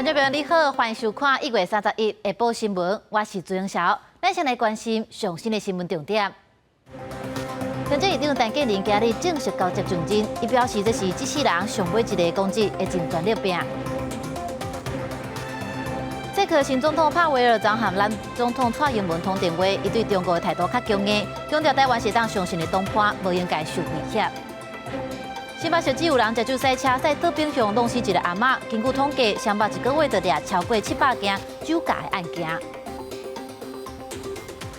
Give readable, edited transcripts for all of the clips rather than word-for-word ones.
眾朋友你好，歡迎收看1月31下晡新聞，我是朱英曉。咱先來關心上新的新聞重點。行政院長陳建仁今日正式交接上任，伊表示這是這世人上尾一个公職，會盡全力拚。捷克新總統帕維爾昨和咱總統蔡英文通電話，伊對中國的態度較強硬，強調台灣是當相信的同伴，無應該受威脅。新北市只有人食酒賽車，賽倒反向弄死一个阿嬤。根據統計，雙北一個月就掠超過700件酒駕的案件。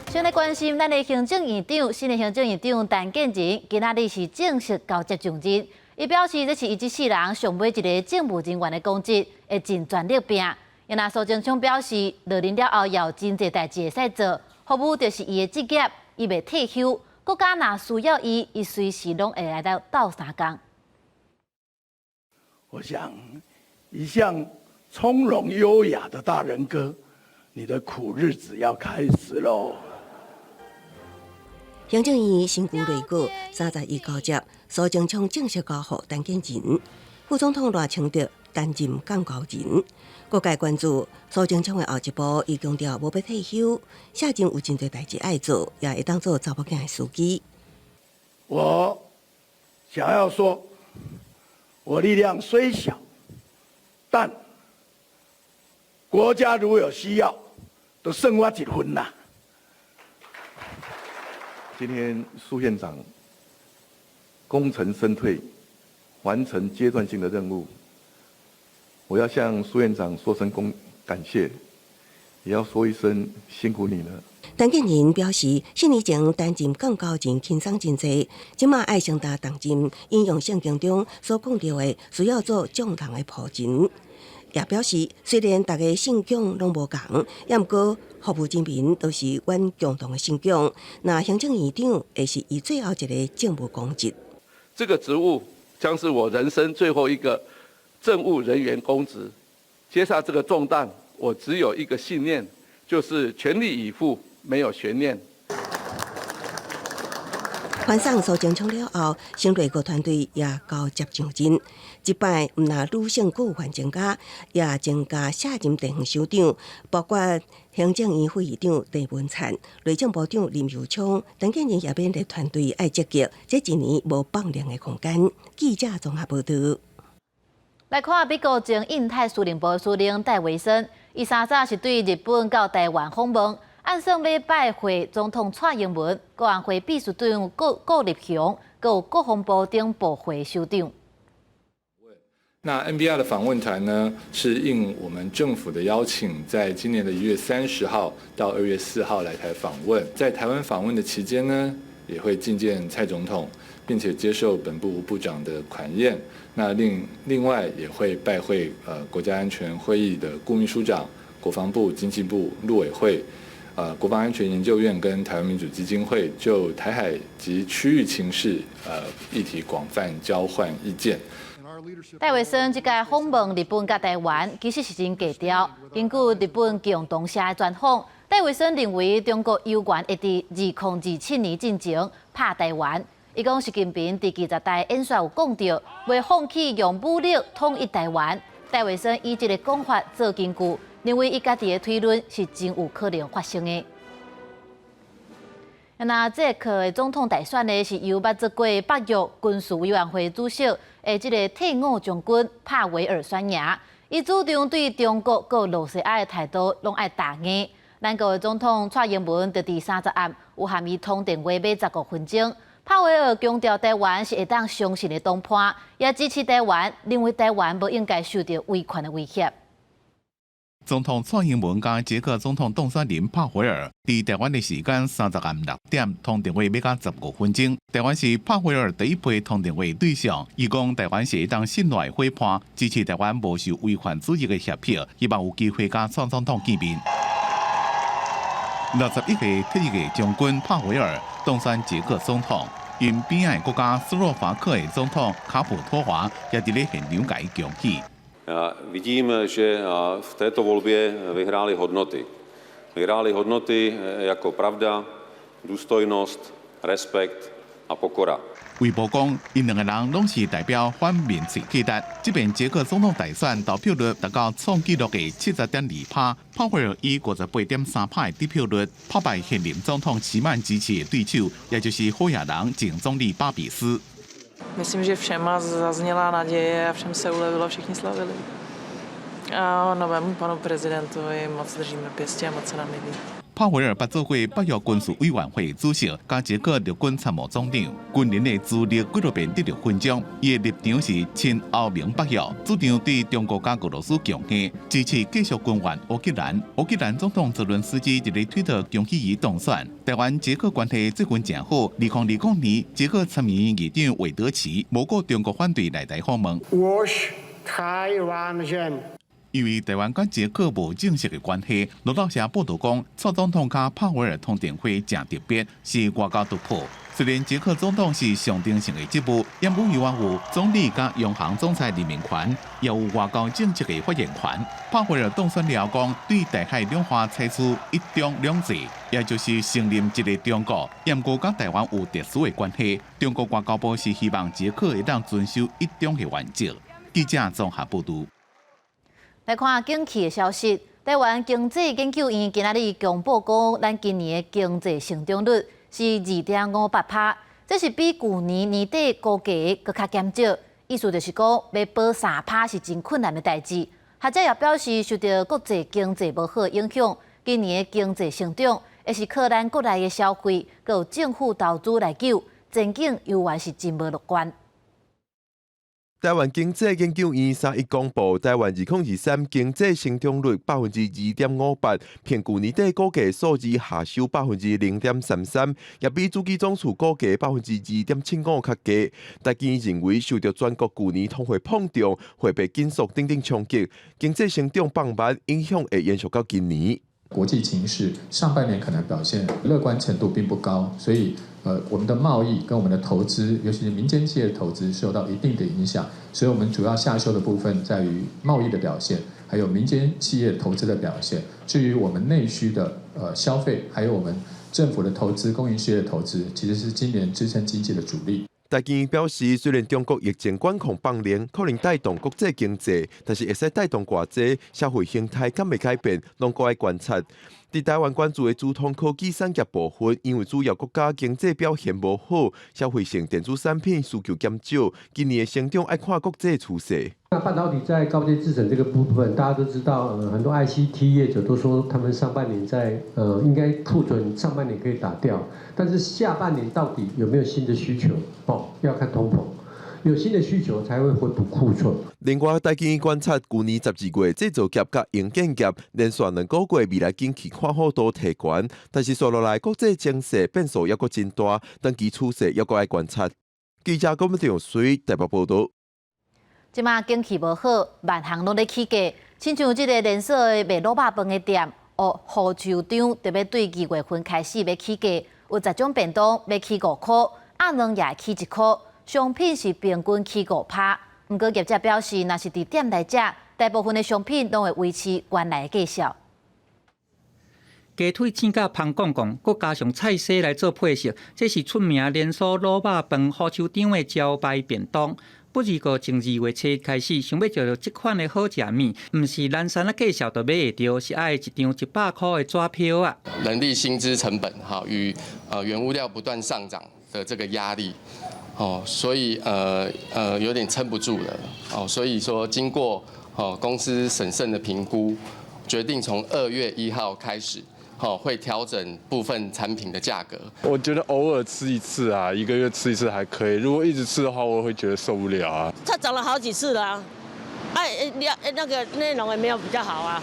先來關心咱的行政院長，新的行政院長陳建仁，今仔日是正式交接上任。伊表示這是伊這世人上尾一个政務人員的公職，會盡全力拚。若蘇貞昌表示，落任了後也有真濟代誌會使做，服務就是伊的職業，伊袂退休。國家若需要伊，伊隨時攏會來到鬥相共。我想，一向從容優雅的大仁哥，你的苦日子要開始嘍。行政院新舊內閣31交接，蘇貞昌正式交予陳建仁，副總統賴清德擔任監交人。各界關注蘇貞昌的後一步，伊強調無欲退休，卸任有真濟代誌愛做，也會當做查某囝的司機。我想要說，我力量雖小，但國家如有需要，都算我一份啦。今天蘇院長功成身退，完成階段性的任務。我要向蘇院長說聲公感謝，也要說一聲辛苦你了。陳建仁表示，4年前擔任監交人輕鬆真濟，這馬愛承擔重任，引用聖經中所講著的，需要做眾人的僕人。也表示，雖然逐家信仰攏無仝，也毋過服務人民都是阮共同的信仰。那行政院長會是伊最後一个政務公職。這個職務將是我人生最後一個政務人員公職，接下這個重擔，我只有一個信念，就是全力以赴，沒有懸念。歡送蘇貞昌了後，新內閣團隊也交接上任。這擺毋但女性閣有份增加，也增加卸任地方首長，包括行政院副院長鄭文燦、內政部長林右昌。陳建仁也勉勵團隊愛積極，這一年無放任的空間。記者綜合報導。來看美國前印太司令部司令戴維森，伊三早是對日本到台灣訪問，按算欲拜會總統蔡英文、國安會秘書長顧立雄，閣有國防部等部會首長。那 NBR 的訪問團呢，是應我們政府的邀請，在今年的1月30號到2月4號來台訪問。在台灣訪問的期間呢，也會覲見蔡總統，並且接受本部吳部長的款宴。那另外也會拜會國家安全會議的顧秘書長、國防部、經濟部、陸委會、國防安全研究院跟台灣民主基金會，就台海及區域情勢議題廣泛交換意見。戴維森這屆訪問日本佮台灣，其實是真低調。根據日本共同社的專訪，戴維森認為中國猶原會佇2027年進前拍台灣。伊講習近平佇二十大演說有講著，袂放棄用武力統一台灣。戴維森以這个講法做根據，認為伊家己的推論是真有可能發生的。那捷克的總統大選呢，是由捌做過北約軍事委員會主席的這个退伍將軍帕維爾選贏。伊主張對中國佮露西亞的態度攏愛強硬。咱國的總統蔡英文就佇30暗有和伊通電話欲15分鐘。帕維爾強調台灣是會當相信的同伴，也支持台灣，認為台灣無應該受著威權的威脅。總統蔡英文佮捷克總統當選人帕維爾佇台灣的時間30暗6點通電話欲到15分鐘。台灣是帕維爾第一批通電話對象，伊講台灣是會當信賴伙伴，支持台灣無受威權主義的脅迫，希望有機會佮蔡總統見面。61歲退役的將軍帕維爾當選捷克總統，𪜶邊仔國家斯洛伐克的總統卡普托娃也佇咧現場共伊恭喜。 Vidím, že v této volbě vyhrály hodnoty. Vyhrály hodnoty jako pravda, důstojnost, respekt a pokora. 衛報講，𪜶兩個人攏是代表反民粹勢力。這遍捷克總統大選投票率達到創紀錄的70.2%，帕維爾以58.3%的得票率打敗現任總統齊曼支持的對手，也就是好野人前總理巴比斯。 Myslím, že všem zazněla naděje a všem se ulevilo, všichni slavili. A novému panu prezidentovi moc držíme pěstě a moc se nám líbí. 帕維爾捌做過北約軍事委員會主席，佮捷克陸軍參謀總長，軍人的資歷幾落遍得著勳章。伊的立場是親歐盟北約，主張對中國佮俄羅斯強硬，支持繼續軍援烏克蘭。烏克蘭總統澤倫斯基佇咧推特恭喜伊當選。台灣捷克關係最近誠好，2020年，捷克參議院議長韋德奇無顧中國反對來台訪問。我是台灣人。因為台灣佮捷克無正式的關係，路透社報道講，蔡總統佮帕維爾通電話誠特別，是外交突破。雖然捷克總統是象徵性的職務，毋過猶原有總理佮央行總裁任命權，也有外交政策的發言權。帕維爾當選了講，對台海兩岸採取一中兩制，也就是承認一個中國，毋過佮台灣有特殊的關係。中國外交部是希望捷克會當遵守一中的原則。記者綜合報導。來看景氣的消息，台灣經濟研究院今仔日公布講，咱今年的經濟成長率是2.58%，這是比舊年年底估計的閣較減少。意思就是講，欲保3%是真困難的代誌。學者也表示，受著國際經濟無好影響，今年的經濟成長會是靠咱國內的消費，閣有政府投資來救，前景猶原是真無樂觀。台灣經濟研究院三一公布，台灣2023經濟成長率2.58%，較舊年底估計數字下修0.33%，也比主計總處估計2.75%較低。台經院認為，受著全國舊年通貨膨脹、貨幣緊縮等等衝擊，經濟成長放慢，影響會延續到今年。國際情勢上半年可能表現樂觀程度並不高，所以，我們的貿易跟我們的投資，尤其是民間企業的投資受到一定的影響，所以我們主要下修的部分在於貿易的表現，還有民間企業投資的表現。至於我們內需的消費，還有我們政府的投資、公營事業的投資，其實是今年支撐經濟的主力。台經院表示，雖然中國疫情管控放寬，可能帶動國際經濟，但是會使帶動偌濟社會形態敢會改變，攏閣愛觀察。佇台灣關注的資通科技產業部分，因為主要國家經濟表現無好，消費性電子產品需求減少，今年的成長愛看國際趨勢。那半導體在高階製程這個部分，大家都知道，很多 ICT 業者都說他們上半年在，應該庫存上半年可以打掉，但是下半年到底有沒有新的需求？哦，要看通膨，有新的需求才會回補庫存。另外，台經院觀察，舊年12月製造業佮營建業連續2個月未來景氣看好度提懸，但是紲落來國際情勢變數猶閣真大，長期趨勢猶閣愛觀察。記者郭文水台北報導。這馬景氣無好，萬項攏咧起價，親像這个連鎖的賣滷肉飯的店，哦，胡樹長特別對2月份開始欲起價，有10種便當欲起5箍，鴨卵也會起1箍，商品是平均起5%。毋過業者表示，若是佇店內食，大部分的商品攏會維持原來的價數。雞腿煎甲芳摃摃，閣加上菜絲來做配色，這是出名連鎖滷肉飯胡樹長的招牌便當。不過從2月初開始，想欲食著這款的好食物，毋是欄山仔介紹就買會著，是愛一張100箍的紙票仔。人力薪資成本哈與原物料不斷上漲的這個壓力，哦，所以有點撐不住了，哦，所以說經過哦公司審慎的評估，決定從2月1號開始。好，會調整部分產品的價格。我覺得偶爾吃一次啊，一個月吃一次還可以。如果一直吃的話，我會覺得受不了啊。它漲了好幾次了啊，哎，那個內容也沒有比較好啊。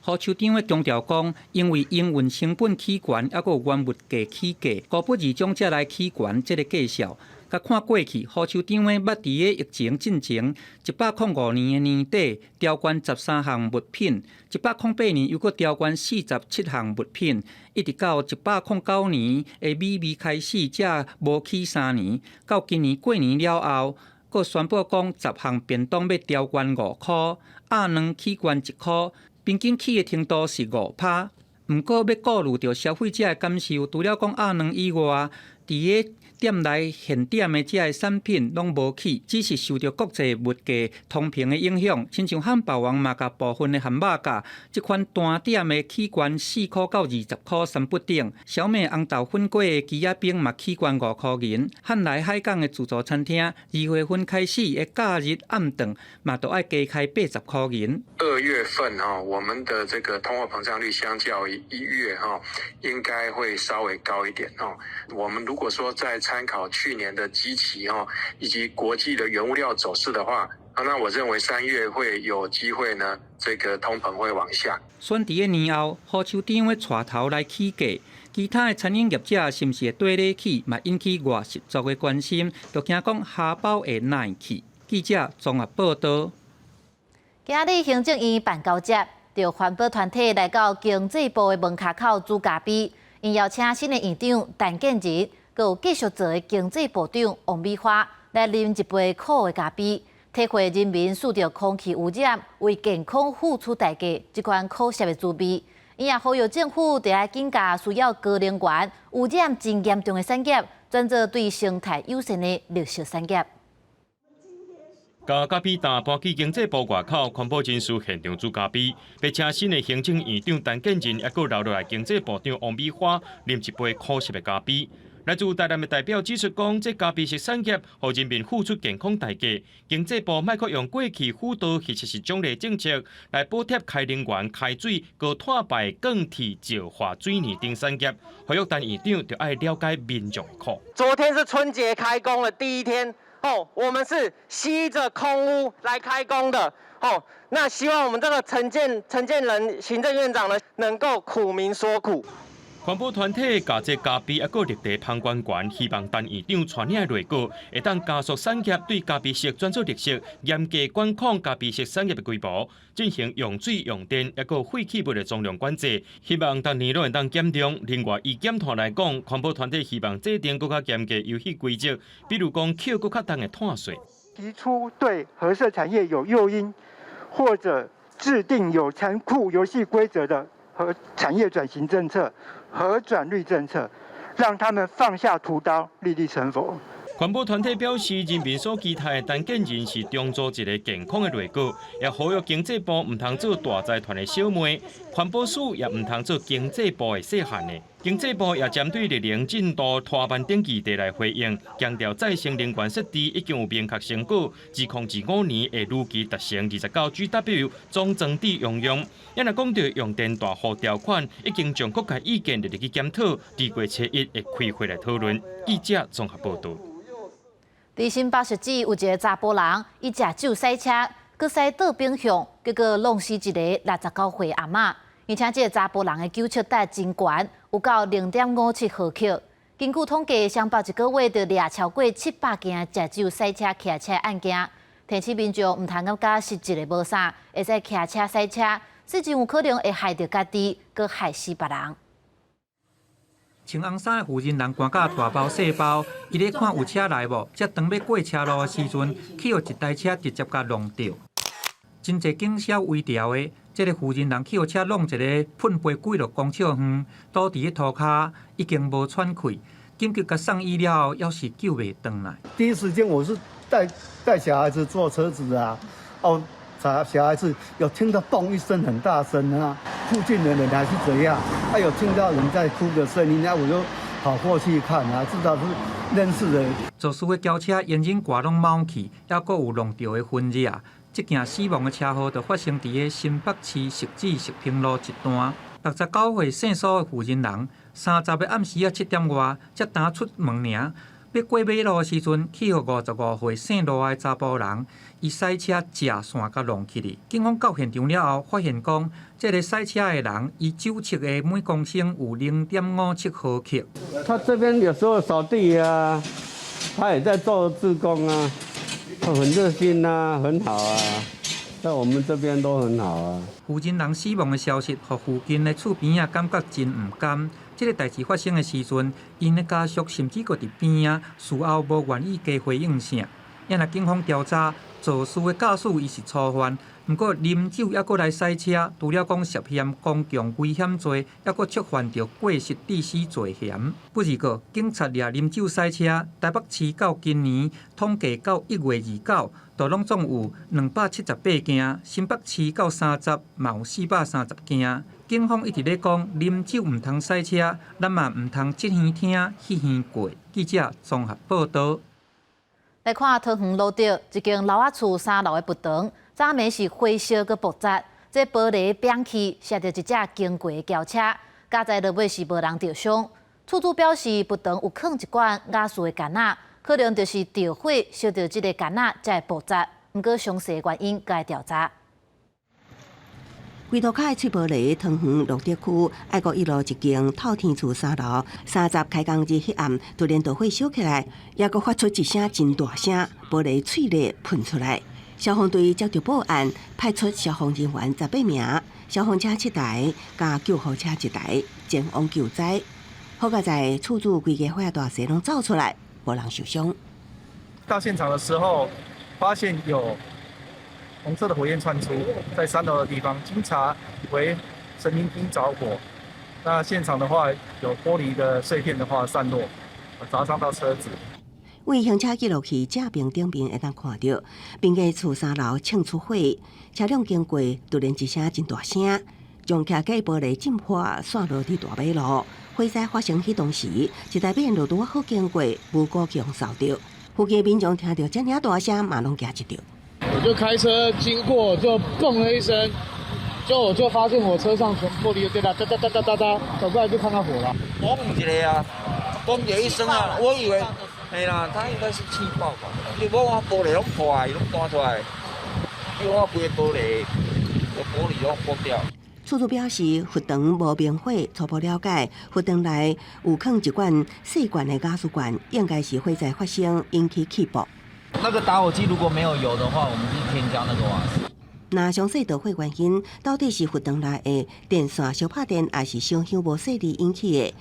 胡樹長強調講，因為營運成本起懸，猶閣有原物價起價，高不二種才來起懸這个價數。共看過去，胡樹長捌佇个疫情進前，105年的年底調懸13項物品，108年又閣調懸47項物品，一直到109年的米味開始，才無起3年。到今年過年了後，閣宣布講10項便當欲調懸5箍，鴨卵起懸1箍，平均起的程度是5%。毋過欲顧慮著消費者的感受，除了講鴨卵以外，佇个店內現點的這个產品攏無起，只是受著國際物價通膨的影響。親像漢堡王嘛，共部分的漢堡價，這款單點的起懸4塊到20塊三不等。小麥紅豆粉粿的枝仔冰嘛起懸5塊銀。漢來海港的自助餐廳，2月份開始的假日暗頓嘛，都愛加開80塊銀。 2月份哈，我們的這個通貨膨脹率相較於1月哈，應該會稍微高一點哦。我們如果說再參考去年的基期哦，以及國際的原物料走勢的話，那我認為3月會有機會呢，這個通膨會往下。選佇个年後，副市長會帶頭來起價，其他的餐飲業者是毋是會綴咧起，嘛引起外十足的關心，就驚講荷包會奶去。記者綜合報道。今仔日行政院辦交接，著環保團體來到經濟部的門跤口煮咖啡，𪜶邀請新的院長陳建仁，閣有繼續做的經濟部長王美花來啉一杯苦的咖啡，體會人民受著空氣污染為健康付出代價這款苦澀的滋味。𪜶也呼籲政府著愛緊共需要高能源、污染真嚴重的產業，轉做對生態友善的綠色產業。共咖啡擔搬去經濟部外口，環保人士現場煮咖啡，欲請新的行政院長陳建仁，抑閣留落來經濟部長王美花啉一杯苦澀的咖啡。來自台南的代表指出講，這咖啡色產業予人民付出健康代價。經濟部莫閣用過去輔導或者是獎勵政策來補貼開能源、開水、閣碳排、鋼鐵、石化、水泥等產業。呼籲陳院長著愛了解民眾的苦。昨天是春節開工的第一天。哦，我們是吸着空污來開工的。哦，那希望我們這個陳建仁行政院長呢，能夠苦民所苦。環保團體共這咖啡抑閣綠茶芳懸懸，希望陳院長帶領的內閣會當加速產業對咖啡色轉做綠色，嚴格管控咖啡色產業的規模，進行用水、用電抑閣廢棄物的總量管制，希望逐年攏會當減量。另外，以減碳來講，環保團體希望制定閣較嚴格遊戲規則，比如講扣閣較重的碳稅。提出對褐色產業有誘因，或者制定有殘酷遊戲規則的和產業轉型政策。核轉綠政策，讓他們放下屠刀，立地成佛。環保團體表示，人民所期待的陳建仁是重組一个健康的內閣，也呼籲經濟部毋通做大財團的小妹，環保署也毋通做經濟部的細漢的。經濟部也針對綠能進度拖慢等議題來回應，強調再生能源設置已經有明確成果，2025年會如期達成29 GW 總裝置容量。也若講著用電大戶條款，已經將各界意見列入去檢討，二月初一會開會來討論。記者綜合報導。佇新北汐止有一个查埔人，伊食酒駛車，閣駛倒反向，結果挵死一个69歲阿嬤。而且這个查埔人的酒測值真懸，有到0.57毫克。根據統計，雙北一個月就掠超過700件食酒駛車騎車案件，提醒民眾毋通感覺實質的無啥，會使騎車駛車，這真有可能會害著家己，閣害死別人。穿紅衫的負責人搬甲大包細包，伊咧看有車來無，才當欲過車路的時陣，去予一台車直接共挵著。真濟警消圍牢的，這个負責人去予車挵一个噴飛幾落公尺遠，倒佇咧塗跤，已經無喘氣，緊急共送醫了後，猶是救袂轉來。第一時間我是帶小孩子坐車子啊，哦，小孩子有聽到嘣一聲很大聲啊，附近的人還是怎樣，啊有聽到人在哭的聲音，那我就跑過去看啊，知道是認識的。肇事的轎車引擎蓋攏貓去，猶閣有挵著的痕跡啊！這件死亡的車禍就發生佇个新北市汐止汐平路一段。69歲姓蘇的負責人，30的暗時仔7點外，才剛出門爾，欲過馬路的時陣，去予55歲姓羅的查埔人，伊駛車正線共挵去哩。警方到現場了後，發現講，這个駛車的人，伊酒測的每公升有0.57毫克。他這邊有時候掃地啊，他也在做志工啊，他很熱心啊，很好啊，在我們這邊都很好啊。負責人死亡的消息，予附近的厝邊仔感覺真毋甘。這个代誌發生的時陣，𪜶的家屬甚至閣佇邊仔，事後無願意加回應啥。也若警方調查，肇事的駕駛伊是初犯，毋過啉酒猶閣來駛車，除了講涉嫌公共危險罪，猶閣觸犯著過失致死罪嫌。不二過，警察掠啉酒駛車，台北市到今年統計到1月29，就攏總有278件；新北市到30嘛有430件。警方一直咧講，啉酒毋通駛車，咱嘛毋通這耳聽，彼耳過。記者綜合報導。來看桃園蘆竹一間樓仔厝三樓的佛堂，昨暝是火燒閣爆炸，這玻璃扁去，射著一隻經過的轎車，佳哉落尾是無人著傷。厝主表示，佛堂有囥一罐瓦斯的罐仔，可能就是著火燒著這个罐仔才會爆炸。毋過詳細原因閣愛調查。規塗跤的碎玻璃，桃園蘆竹區愛國一路一間透天厝三樓，30開工日彼暗突然著火燒起來，猶閣發出一聲真大聲，玻璃碎裂噴出來。消防隊接著報案，派出消防人員18名，消防車7台，佮救護車1台，前往救災。好佳哉厝主規家伙大細攏走出來，無人受傷。到現場的時候，發現有紅色的火焰竄出，在三樓的地方，經查為神明廳著火。那現場的話，有玻璃的碎片的話散落，砸傷到車子。為行車記錄器正面頂面會當看著，邊間厝三樓衝出火，車輛經過，突然一聲真大聲，將徛架玻璃震破，散落佇大馬路。火災發生彼當時，一台馬路拄仔好經過，無辜予燒著。附近民眾聽著遮爾大聲，嘛攏驚一著。我就開車經過，就嘣了一聲，就我就發現我車上全玻璃都跌啦，噠噠噠噠噠噠，走過來就看到火了。嘣一下啊，嘣一聲啊，我以為，嘿啦，它應該是氣爆吧？你無我玻璃攏破，攏彈出來，你我規个玻璃，個玻璃攏破掉。厝主表示，佛堂無明火，初步了解，佛堂內有囥一罐細罐的瓦斯罐，應該是火災發生引起氣爆。那個打火機如果沒有油的話，我們就添加那個瓦斯。若詳細著火原因，到底是佛堂內的電線相拍電，抑是燒香無細膩引起的？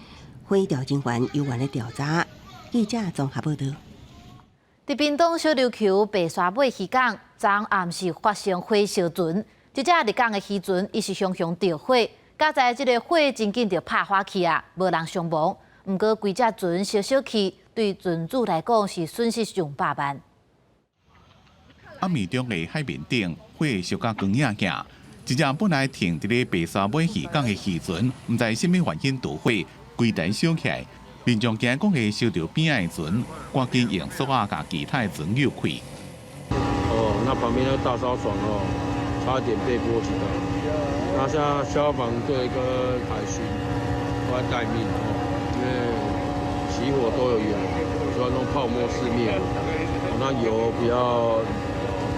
火調人員猶原咧調查。記者綜合報導。佇屏東小琉球白沙尾漁港，昨暗時發生火燒船，一隻入港的漁船，伊是雄雄著火，佳哉這个火真緊就拍火去啊，無人傷亡。毋過規隻船燒燒去，對船主來講是損失上百萬。暗暝中的海面頂，火燒甲光影影，一隻本來停佇咧白沙尾漁港的漁船，毋知啥物原因著火，規台燒起來。民眾驚講會燒著邊仔的船，趕緊用索仔共其他的船扭開。哦，那旁邊那大燒船哦，差點被波及到。那現在消防隊跟海巡都在待命哦，因為起火都有油，所以用泡沫式滅火，那油不要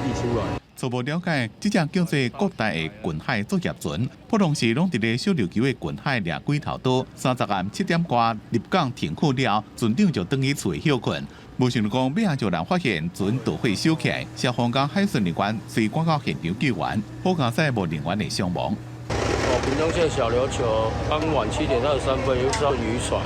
溢出來。初步了解，這隻叫做國大的近海作業船，普通時攏佇咧小琉球的近海掠幾頭刀。30暗7點外入港停靠了，船長就轉去厝歇睏。無想講尾仔就人發現船著火燒起來，消防佮海巡人員隨趕到現場救援，好佳哉無人員的傷亡。哦，屏東縣小琉球傍晚7點23分，有艘漁船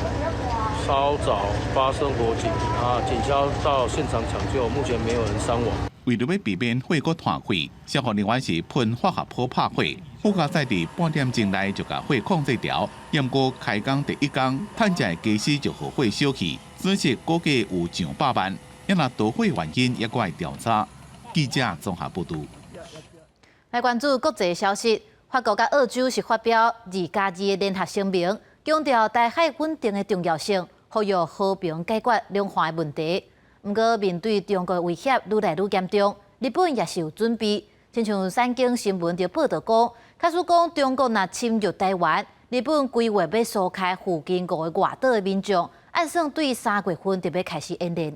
稍早發生火警，啊，警消到現場搶救，目前沒有人傷亡。為著欲避免火閣傳開，消防人員是噴化學泡拍火，好佳哉佇半點鐘內就共火控制牢。毋過開工第一工，趁食的家私就予火燒去，損失估計有上百萬。抑若著火原因猶閣愛調查。記者綜合報導。來關注國際消息，法國佮澳洲是發表2加2的聯合聲明，強調台海穩定的重要性，呼籲和平解決兩岸的問題。毋過面對中國威脅愈來愈嚴重，日本也是有準備。親像產經新聞就報導講，假使講中國若侵入台灣，日本規劃欲疏開附近五个外島的民眾，按算對3月份就欲開始演練。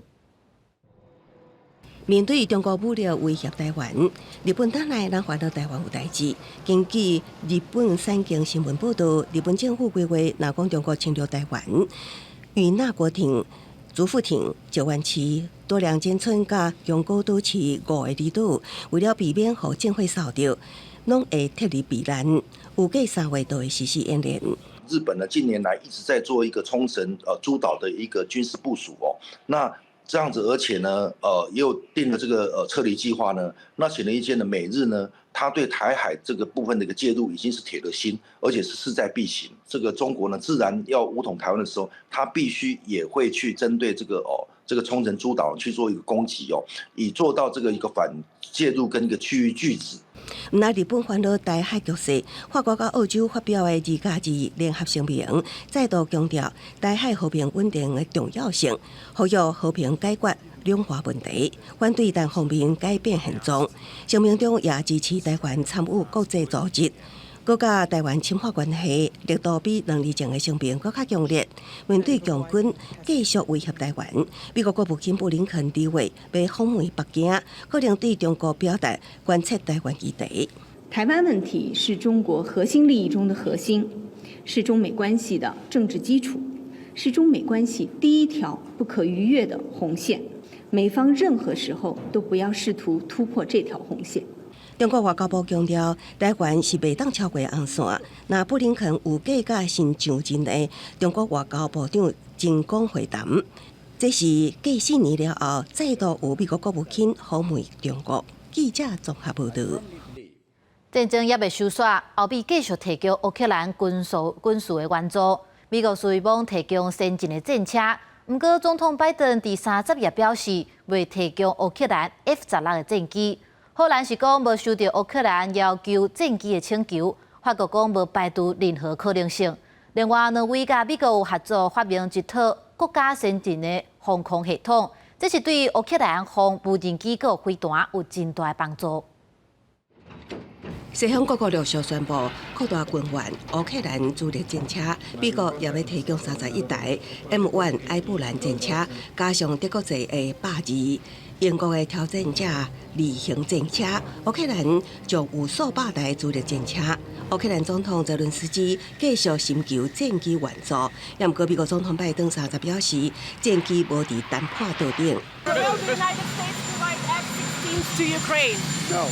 面對中國武力威脅台灣，日本黨內人煩惱台灣有代誌。根據日本產經新聞報導，日本政府規劃，若講中國侵略台灣，與那國町、竹富町、石垣市、多良間村佮宮古島市五个離島，為了避免予戰火燒著，攏會撤離避難。預計3月就會實施演練。日本呢近年來一直在做一個沖繩諸島的一個軍事部署哦，那這樣子，而且呢，又定了這個撤離計劃呢，那顯而易見的美日呢，他對台海這個部分的一個介入已經是鐵了心，而且是勢在必行。這個中國呢，自然要武統台灣的時候，他必須也會去針對這個哦，這個沖繩諸島去做一個攻擊哦，以做到這個一個反介入跟一個區域拒止。毋但日本煩惱台海局勢，法國佮澳洲發表的2加2聯合聲明，再度強調台海和平穩定的重要性，呼籲和平解決兩岸問題，反對單方面改變現狀。聲明中也支持台灣參與國際組織。閣佮台灣深化關係，力度比2年前的聲明閣較強烈。面對共軍繼續威脅台灣，美國國務卿布林肯佇月欲訪問北京，可能對中國表達關切台灣議題。台灣問題是中國核心利益中的核心，是中美關係的政治基礎，是中美關係第一條不可逾越的紅線。美方任何時候都不要試圖突破這條紅線。中國外交部強調，台灣是袂當超過紅線。若布林肯有計佮新上任的中國外交部長秦剛會談，這是繼4年了後再度有美國國務卿訪問中國。記者綜合報導。戰爭猶未收煞，歐美繼續提供烏克蘭軍事的援助。美國希望提供先進的戰車，毋過總統拜登佇30日表示，袂提供烏克蘭 F-16的戰機。荷蘭是講無收到烏克蘭要求戰機的請求，法國講無排除任何可能性。另外，挪威佮美國有合作發明一套閣較先進的防空系統，這是對烏克蘭防無人機佮飛彈有真大的幫助。西方各國陸續宣布擴大軍援烏克蘭主力戰車，美國也欲提供31台 M1 艾布蘭戰車，加上德國製的 82，英國的挑戰者二型戰車，烏克蘭將有數百台主力戰車。烏克蘭總統澤倫斯基繼續尋求戰機援助，毋過美國總統拜登三十表示，戰機無佇談判桌頂。 To Ukraine. No.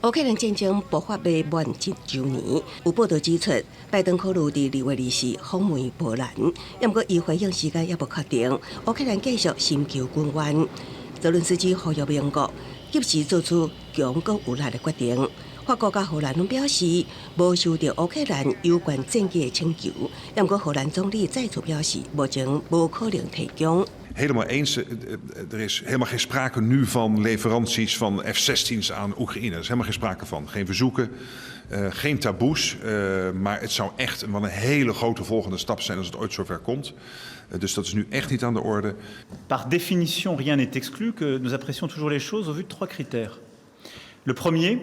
烏克蘭戰爭爆發欲滿1週年，有報道指出，拜登考慮佇2月24訪問波蘭，毋過伊回應時間猶無確定。烏克蘭繼續尋求軍援，澤倫斯基呼籲盟國及時做出強閣有力的決定。法國佮荷蘭攏表示無收到烏克蘭有關戰機的請求，毋過荷蘭總理再次表示，目前無可能提供。 Helemaal eens. Er is helemaal geen sprake nu van leveranties van F-16's aan Oekraïne. Er is helemaal geen sprake van. Geen verzoeken, geen taboes. Maar het zou echt wel een hele grote volgende stap zijn als het ooit zover komt. Dus dat is nu echt niet aan de orde. Par définition, rien n'est exclu que nous apprécions toujours les choses au vu de trois critères. Le premier,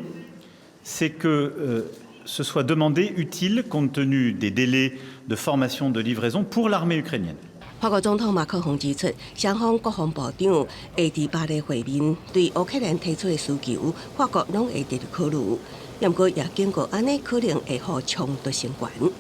c'est que ce soit demandé utile compte tenu des délais de formation de livraison pour l'armée ukrainienne. 法國總統馬克宏指出，雙方國防部長會佇巴黎會面，對烏克蘭提出的需求，法國攏會直直考慮。毋過也警告，按呢可能會予衝突升懸。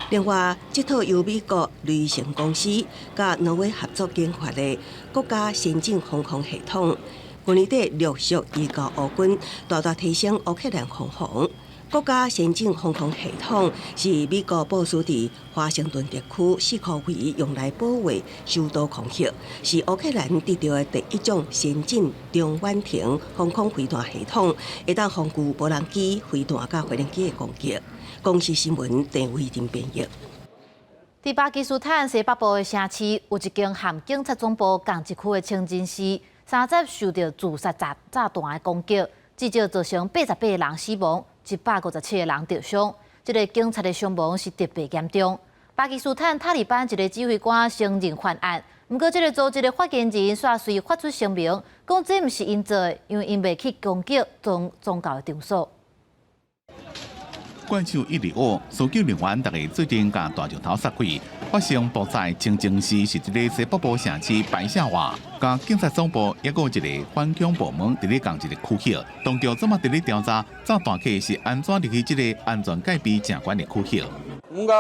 另外，這套由美國雷神公司佮挪威合作研發的國家先進防空系統，去年底陸續移交烏軍，大大提升烏克蘭防空。國家先進防空系統是美國部署佇華盛頓特區四箍圍，用來保衛首都空域，是烏克蘭得著的第一種先進中遠程防空飛彈系統，會當防禦無人機、飛彈佮飛行機的攻擊。公視新聞鄭偉仁編譯。佇巴基斯坦西北部的城市，有一間和警察總部仝一區的清真寺，三十受著自殺炸彈的攻擊，至少造成88個人死亡，157個人著傷。這个警察的傷亡是特別嚴重。巴基斯坦塔利班一个指揮官承認犯案，毋過這个組織的發言人煞隨發出聲明，講這毋是𪜶做的，因為𪜶袂去攻擊宗教的場所。怪獸一直學，搜救人員逐家做陣共大石頭殺開，發生爆炸清真寺是佇咧西北部城市白沙瓦，佮警察總部抑閣有一个反恐部門佇咧仝一个區域，當局這馬佇咧調查炸彈客是按怎入去這个安全戒備誠懸的區域。 مونږ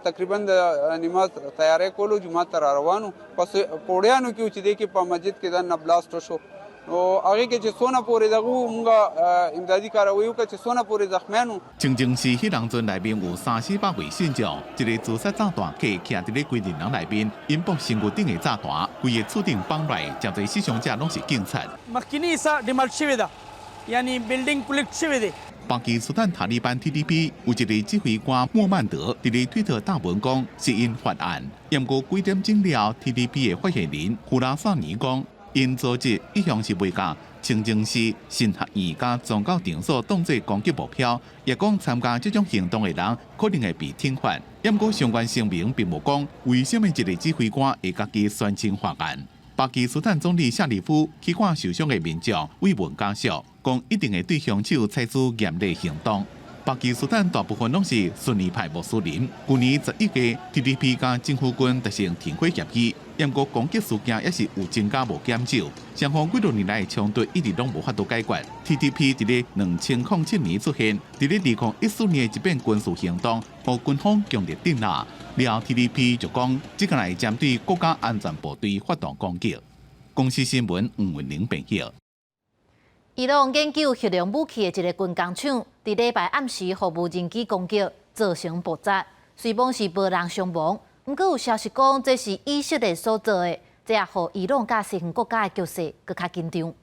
تقریبا د نماز تیاری کولو، جومات ته را روان وو، پس پوړیانو کې چې دی کې په مسجد کې دننه blast وشو. نو هغې کې چې څونه پورې دغه وو مونږ امدادي کاروایي وکړه چې څونه پورې زخمیان وو。清真寺彼當陣內面有三四百位信眾，一个自殺炸彈客徛佇咧規陣人內面，引爆身軀頂的炸彈，規个厝頂放來，誠濟死傷者攏是警察。 مخکینی حصه ډیمالش شوې ده یعنی بلډینګ کلیکټ شوی دی。巴基斯坦塔利班 TTP 有一个指揮官莫曼德佇咧推特貼文講，是𪜶發案。毋過幾點鐘了，TTP 的發言人胡拉薩尼講，𪜶組織一向是袂共清真寺、神學院佮宗教場所當做攻擊目標，也講參加這種行動的人可能會被懲罰。毋過相關聲明並無講為啥物一个指揮官會家己宣稱發案。巴基斯坦總理夏里夫去看受傷的民眾，慰問家屬，講一定會對兇手採取嚴厲行動。巴基斯坦大部分攏是遜尼派穆斯林。去年11月，TTP 佮政府軍達成停火協議，毋過攻擊事件也是有增加無減少。雙方幾多年來的衝突一直攏無法度解決。TTP 佇咧2007年出現，佇咧2014年的一遍軍事行動，予軍方強力鎮壓。了後 TTP 就講，這個來針對國家安全部隊發動攻擊。公視新聞吳文玲編譯。伊朗研究核能武器的一个軍工廠，佇禮拜暗時予無人機攻擊，造成爆炸。雖罔是無人傷亡，毋過有消息講這是以色列所做的，這也予伊朗佮西方國家的局勢閣較緊張。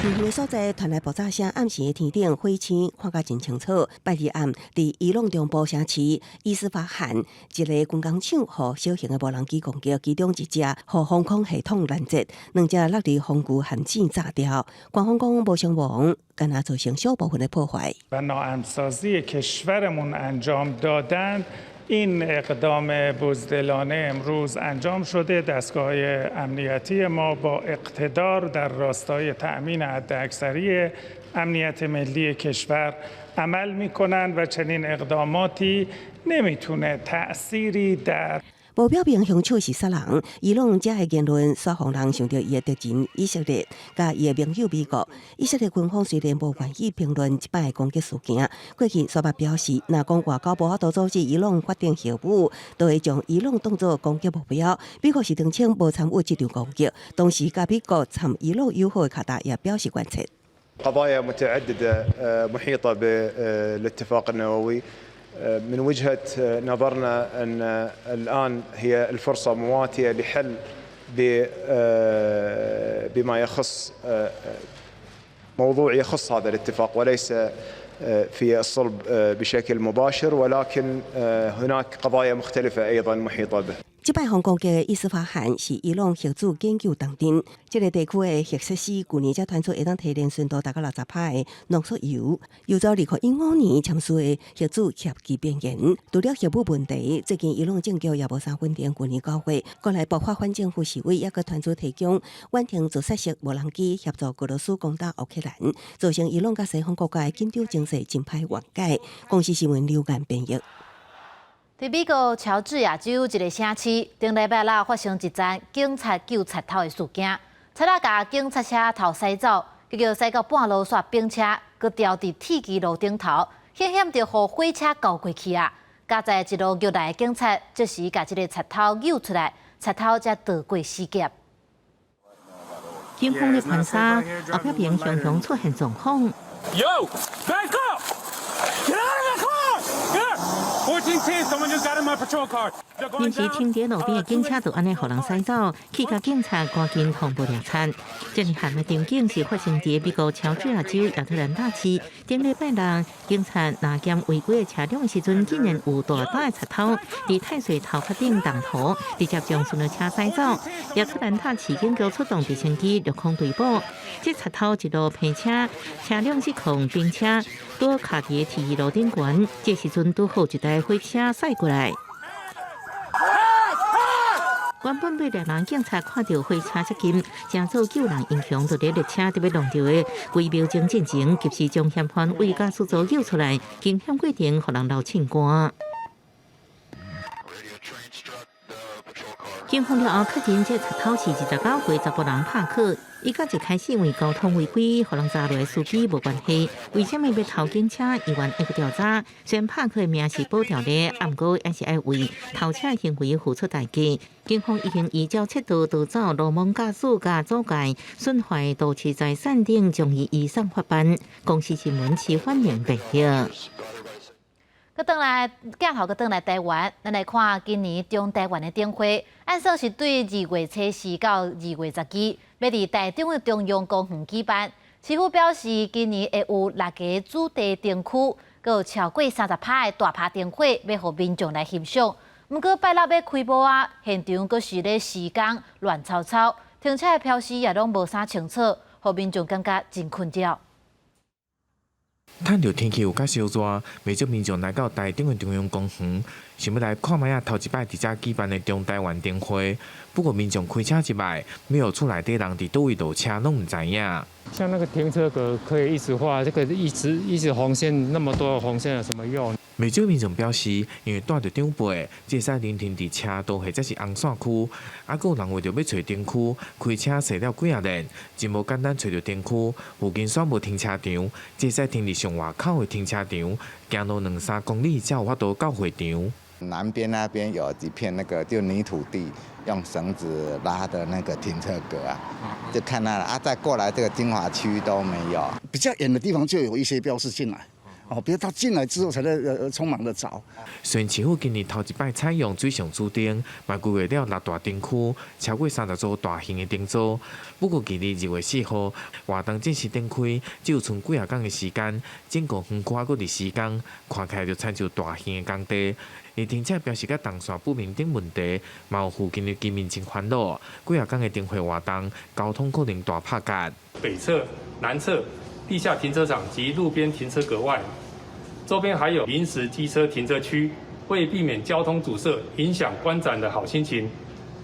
遠遠的所在傳來爆炸聲，暗時的天頂火星看甲真清楚。拜二暗，佇伊朗中部城市伊斯法罕一个軍工廠，予小型的無人機攻擊，其中一隻予防空系統攔截，兩隻落佇防禦陷阱炸掉。官方講無傷亡，干焦造成小部分的破壞。 و ناامن‌سازی کشورمون انجام دادند این اقدام بزدلانه امروز انجام شده. دستگاه امنیتی ما با اقتدار در راستای تأمین حداکثری امنیت ملی کشور عمل میکنند و چنین اقداماتی نمیتونه تأثیری در 無表明兇手是啥人，伊朗這个言論煞予人想著伊的敵人以色列，佮伊的盟友美國。以色列軍方雖然無願意評論這擺的攻擊事件，過去煞捌表示，若講外交無法度阻止伊朗發展核武，就會將伊朗當作攻擊目標。美國是聲稱無參與這場攻擊，同時佮美國參伊朗友好的卡達也表示關切。 قضايا متعددة محيطة بالاتفاق النووي. من وجهة نظرنا أن الآن هي الفرصة مواتية لحل بما يخص موضوع يخص هذا الاتفاق وليس في الصلب بشكل مباشر، ولكن هناك قضايا مختلفة أيضا محيطة به. 這擺予攻擊的伊斯法罕是伊朗核子研究重鎮，這个地區的核設施舊年才傳出會當提煉純度達到60%的濃縮鈾，又在2015年簽署的核子協議邊緣。除了核武問題，最近伊朗政局也無啥穩定。舊年9月，國內爆發反政府示威，抑閣傳出提供遠程自殺式無人機協助俄羅斯攻打烏克蘭，造成伊朗佮西方國家的緊張情勢真歹緩解。公視新聞劉岩編譯。佇美國喬治亞州一个城市，頂禮拜六發生一樁警察救賊偷的事件。賊仔共警察車頭駛走，結果駛到半路煞反車，閣牢佇鐵支路頂頭，險險著予火車鉤過去啊！佳哉一路踅來的警察，這時共這个賊偷救出來，賊偷才逃過死劫。警方咧盤查，後壁邊雄雄出現狀況。 Yo, back up! Get out of the car! Get! 14T, someone just got in my patrol car. 臨時停佇路邊的警車就按呢予人駛走，去共警察趕緊通報掠賊。這爾慘的場景是發生佇美國喬治亞州亞特蘭大市，頂禮拜六，警察攔檢違規的車輛的時陣，竟然有大膽的賊偷佇太歲頭殼頂動土，直接將巡邏車駛走。亞特蘭大市警局出動直升機掠空追捕，這賊偷一路拼車，車輛失控反車，拄卡佇鐵路頂懸，這時陣拄好一台火車駛過來。原本欲掠人警察看著火車接近，成做救人英雄，就佇列車欲撞著的幾秒鐘進前，及時將嫌犯為駕駛座救出來，驚險過程予人流凊汗。警方了後確認，這賊頭是29歲查埔人帕克。伊佮一開始因為交通違規，予人查落的司機無關係。為啥物欲偷警車？猶原會閣調查。雖然帕克的命是保牢咧，毋過猶是愛為偷車行為付出代價。警方已經依照竊盜逃走、魯莽駕駛佮阻礙損壞都市財產等，將伊移送法辦。公視新聞齊反應報導。閣轉來鏡頭，閣轉來台灣，咱來看今年中台灣的燈會，按算是對2月24到2月12，欲佇台中的中央公園舉辦。市府表示，今年會有六个主題燈區，閣有超過30趴的大拍燈火，欲予民眾來欣賞。毋過拜六欲開幕啊，現場閣是咧施工亂糟糟，停車的標示也攏無啥清楚，予民眾感覺真困擾。趁著天氣有較燒熱，袂少民眾來到台中的中央公園，想欲來看覓仔頭一擺佇遮舉辦的中台灣燈會。不過民眾開車入來，沒有厝內底人佇佗位落車，攏毋知影。像那個停車格可以一直畫，這個一直一直紅線那麼多紅線有什麼用？袂少民眾表示，因為住著長輩，會使臨停佇車道或者是紅線區，啊，閣有人為著欲揣燈區，開車踅了幾仔輪，真無簡單揣著燈區。附近煞無停車場，會使停佇上外口的停車場，行路兩三公里才有法度到會場。南邊那邊有一片那個就泥土地，用繩子拉的那個停車格啊，就看那了啊，再過來這個精華區都沒有。比較遠的地方就有一些標示進來。哦，比如他進來之後才在匆忙的找。雖然市府今年頭一擺採用水上主燈，嘛規劃了六大燈區，超過30組大型的燈組。不過，今年2月4號活動正式展開，只有賰幾仔工的時間，整個園區猶閣佇施工，看起來就親像大型的工地。而停車標示佮動線不明等問題，嘛予附近的居民真煩惱。幾仔工的燈會活動，交通可能大拍結。北側、南側地下停車場及路邊停車格外，周邊還有臨時機車停車區，為避免交通阻塞，影響觀展的好心情，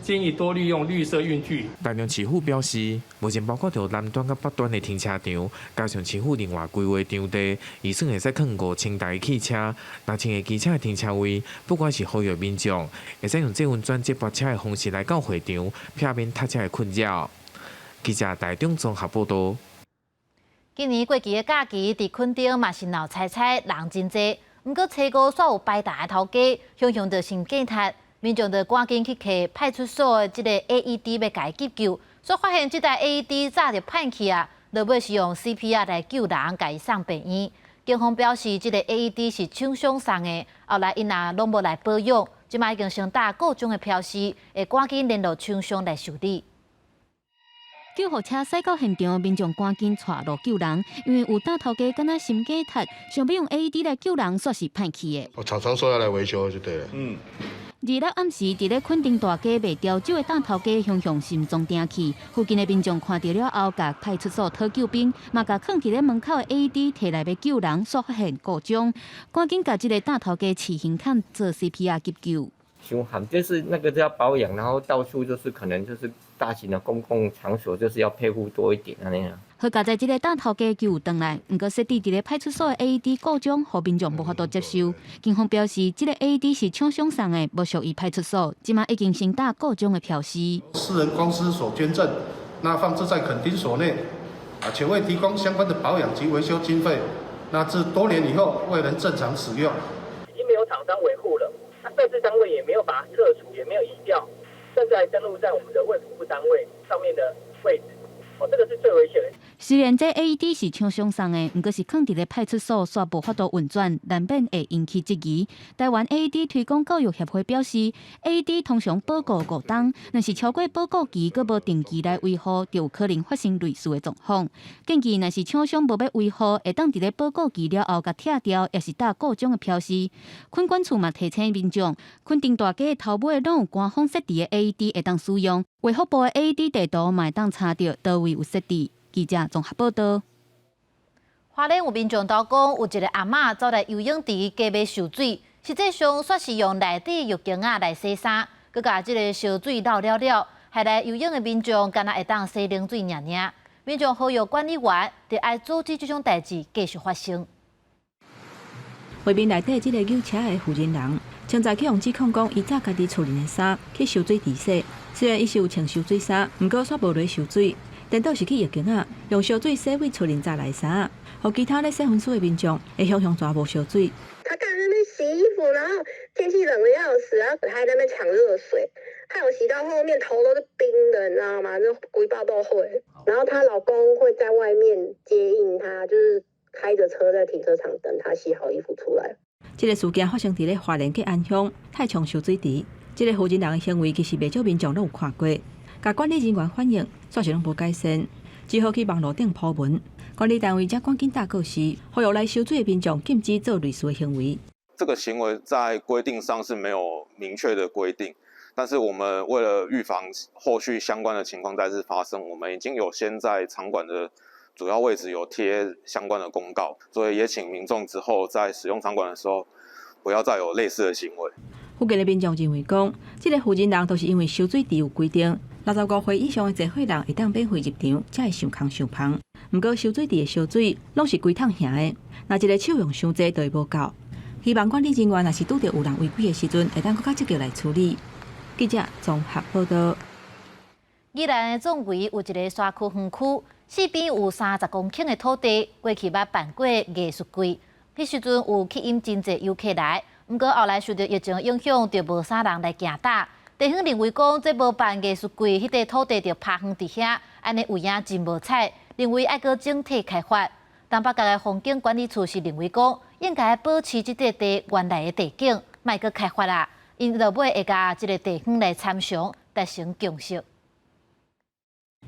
建議多利用綠色運具。台中市府表示，目前包括著南端佮北端的停車場，加上市府另外規劃場地，預算會使囥5000台汽車，6000個機車的停車位，不管是呼籲民眾，會使用捷運轉接駁車的方式來到會場，避免塞車的困擾。記者台中綜合報導。今年過期的假期，佇墾丁嘛是鬧猜猜，人真濟。毋過初五煞有擺檔的頭家，雄雄就心驚踢，民眾就趕緊去提派出所的這个 AED 欲共伊急救，煞發現這台 AED 早就歹去啊，落尾是用 CPR 來救人，共伊送病院。警方表示，這个 AED 是廠商送的，後來𪜶也攏無來保養，這擺已經先打故障的標示，會趕緊聯絡廠商來修理。救護車駛到現場，民眾趕緊𤆬路救人，因為有擔頭家敢若心驚踢，想欲用 AED 來救人，煞是歹去的。哦，廠商說要來維修就對了。26暗時，佇咧墾丁大街賣調酒的擔頭家，雄雄心臟定去。附近的民眾看著了後，共派出所討救兵，嘛共囥佇咧門口的 AED 提來欲救人，煞發現故障，趕緊共這个擔頭家試胸腔做 CPR 急救。凶悍就是那個要保養，然後到處就是可能就是大型的公共場所，就是要配護多一點按呢。好佳哉，這个擔頭家救轉來，毋過設置佇咧派出所的 AED 故障，予民眾無法度接受。警方表示，這个 AED 是廠商送的，無屬於派出所，這馬已經先打故障的標示。私人公司所捐贈，那放置在墾丁所內，啊，且未提供相關的保養及維修經費，那至多年以後未能正常使用。已經沒有廠商維護了。設置單位也沒有把它撤除，也沒有移掉，甚至還登錄在我們的衛福部單位上面的位置，哦，這個是最危險的。雖然這 AED 是廠商送的，毋過是囥佇咧派出所，煞無法度運轉，難免會引起質疑。台灣 AED 推廣教育協會表示，AED 通常保固五冬，若是超過保固期，閣無定期來維護，就有可能發生類似的狀況。建議若是廠商無欲維護，會當佇咧保固期了後共拆掉，抑是打故障的標示。墾管處嘛提醒民眾，墾丁大街頭尾攏有官方設置的 AED 會當使用，衛福部的 AED 地圖嘛會當查著佗位有設置。記者綜合報導。花蓮有民眾投講，有一个阿嬤走來游泳池加欲泅水，實際上煞是用內底浴巾仔來洗衫，閣共這个燒水漏了了，害來游泳的民眾敢若會當洗冷水爾爾。民眾呼籲管理員，著愛阻止這種代誌繼續發生。畫面內底這个搝車的負責人，現在去予指控講，伊早家己厝裡的衫去泅水池洗，雖然伊是有穿泅水衫，毋過煞無落泅水，顛倒是去浴間仔，用燒水洗對出來的衫，予其他咧洗身軀的民眾會雄雄跩無燒水。他剛在那邊洗衣服，然後天氣冷得要死，然後他還在那邊搶熱水，害我洗到後面頭都是冰的，你知道嗎？就規包都會。然後她老公會在外面接應她，就是開着車在停車場等她洗好衣服出來。這个事件發生佇咧花蓮吉安鄉太衝泅水池，這个負責人的行為其實袂少民眾攏有看過，共管理人員反映，煞是攏無改善，只好去網路頂鋪文。管理單位才趕緊貼告示，呼籲來泅水的民眾禁止做類似的行為。這個行為在規定上是沒有明確的規定，但是我們為了預防後續相關的情況再次發生，我們已經有先在場館的主要位置有貼相關的公告，所以也請民眾之後在使用場館的時候，不要再有類似的行為。附近的民眾認為講，這个負責人都是因為泅水池有規定，65歲以上的濟歲人會當免費入場，才會想空想芳。毋過泅水池的燒水攏是規桶行的，若一个手用傷濟就會無夠。希望管理人員若是拄著有人違規的時陣，會當閣較積極來處理。記者綜合報道。宜蘭的壯圍有一个山區園區，四邊有30公頃的土地，過去捌辦過藝術季，彼時陣有吸引真濟遊客來。毋過後來受著疫情影響，就無啥人來行搭。地方認為講，這無辦藝術季，彼塊土地就拋荒佇遐，按呢有影真無彩，認為愛閣整體開發。東北角的風景管理處是認為講，應該保持這塊地原來的地景，莫閣開發啦。𪜶落尾會共這个地方來參詳，達成共識。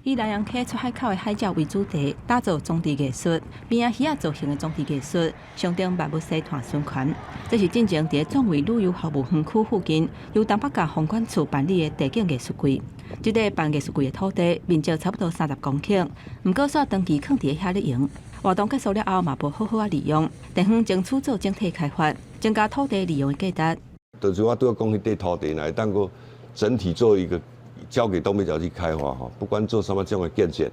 以南洋溪出海口的海鳥為主題，打造裝置藝術，邊仔魚仔造型的裝置藝術，象徵萬物生態循環。這是進前佇壯圍旅遊服務園區附近，由東北角風管處辦理的地景藝術季。這塊辦藝術季的土地面積差不多30公頃，毋過煞長期囥佇遐咧用。活動結束了後，嘛無好好仔利用，地方爭取做整體開發，增加土地利用的價值。就是我拄仔講彼塊土地，若會當閣整體做一個。交給東北角去開發吼，不管做啥物種的建設，